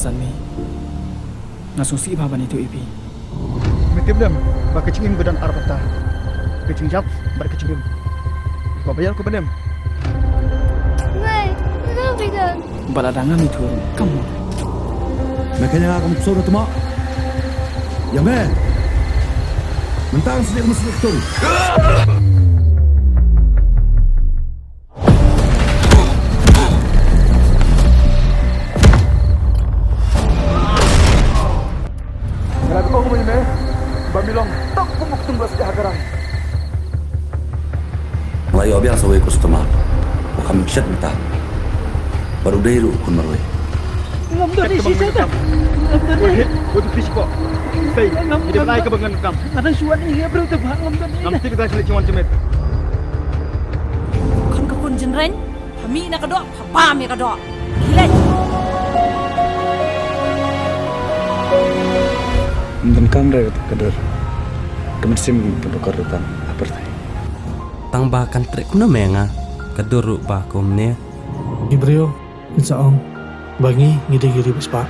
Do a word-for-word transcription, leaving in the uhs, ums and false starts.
San mi. Nga sngewsih bha ban ïathuh ïa phi. Me tip lem ba ka jingim ka don ar bynta. Ka jingjop bad ka jingim. Ba ba ïa ka ba lem. Ngai, ngai, ngai. Ba la dang ngam ïathuh kam. Me kane nga kam sura tama. Ïa me. Mentang sini kamu sini ketung. Nga la ong mynne ba mi long tok pumuk tung blas jaga rang. Nga la ïoh biang sa wei customer. Ba kam shet mynta. Baroh dei ruh khun marwei. Ngam don isi shet. Ngam don isi. Wat hit, wat hit fish ko. Sei, ngam, ngam, ngam. Ai ka ba ngan kam. Ada suan ïa brother ba ngam don isi. Ngam tip da sele cuan cemet. Khun ka khun jinreng. Ha mih na ka doh, ha bam ïa ka doh. Khie leit. Ym donkam re ka dur. Ka mynsiem pyndonkam ruh tang ha pyrthei. Tang ba kan treh kumno me nga ka dur ruh ba kumne. Ki briew kin sa ong ba ngi ngi dei ki ri ba spah.